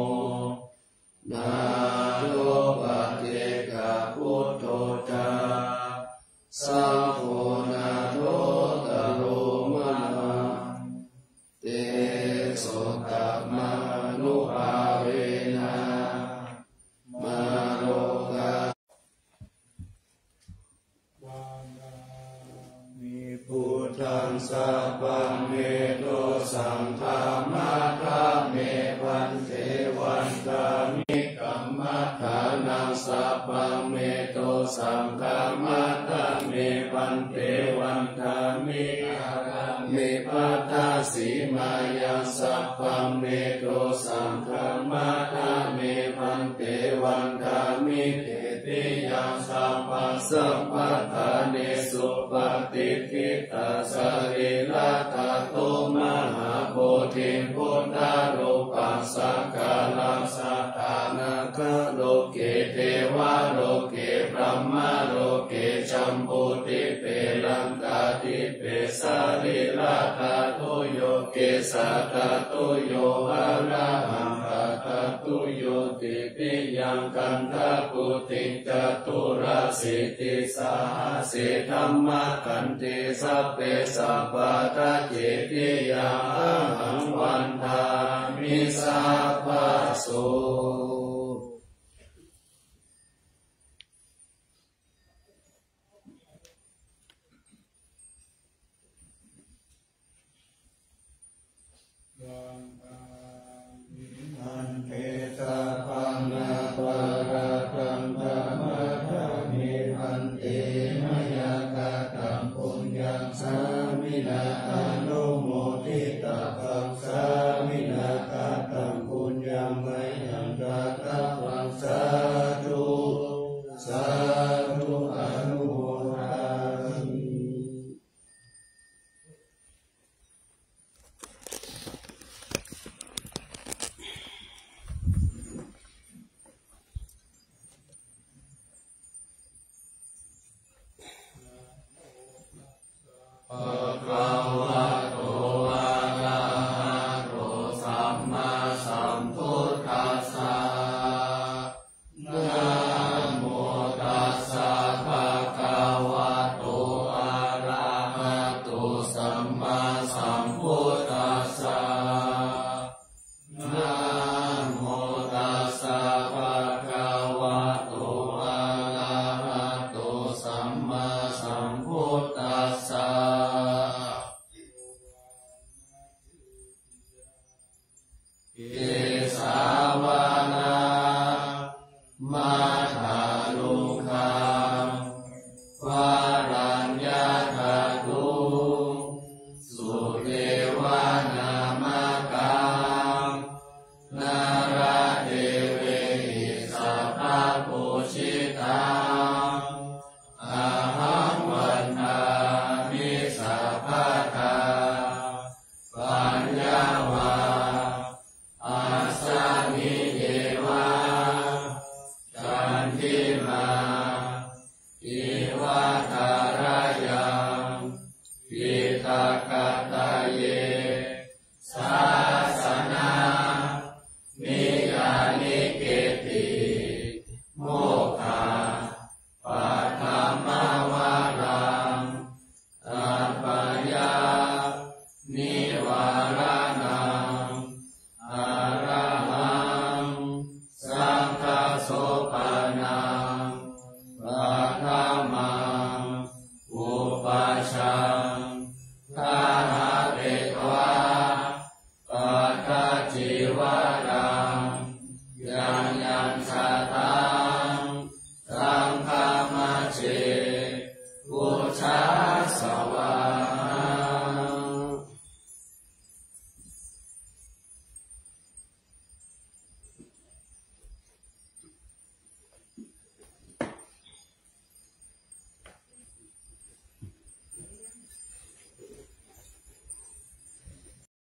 nātho paccekabuddho ca, saṅgho nāthottaro mamaṃ. Tesottamānubhāvena, mārokā vandāmi buddhaṃ sabbaṃ me dosaṃ khamatha me bhante. Vandāmi kammaṭṭhānaṃ sabbaṃ me dosaṃ khamatha me bhante. Vandāmi ārāme baddhasīmāyaṃ sabbaṃ me dosaṃ khamatha me bhante. Vandāmi titiyaṃ sabbaṃ sapatthanesu patiṭṭhitā sarīradhātu mahābodhiṃ buddharūpaṃ sakalaṃ sadā nāgaloke devaloke brahmaloke jambudīpe laṅkādīpe sarīradhātuyo kesādhātuyo arahantātūyo titiyaṃ gandhakuṭiṃ caturāsītisahassi dhammakkhandhe sabbe sabbāta cetiyaṃ ahaṃ vandāmi sabbaso. Bhante sabbaṃ aparādhaṃ khamatha me bhante, mayā kataṃ puññaṃ sāminā anumoditabbaṃ, sāminā kataṃ puññaṃ mayhaṃ dātabbaṃ, sādhu sādhu anumodāmi. Bhagavato arahato sammāsambuddhassa. Namo tassa devā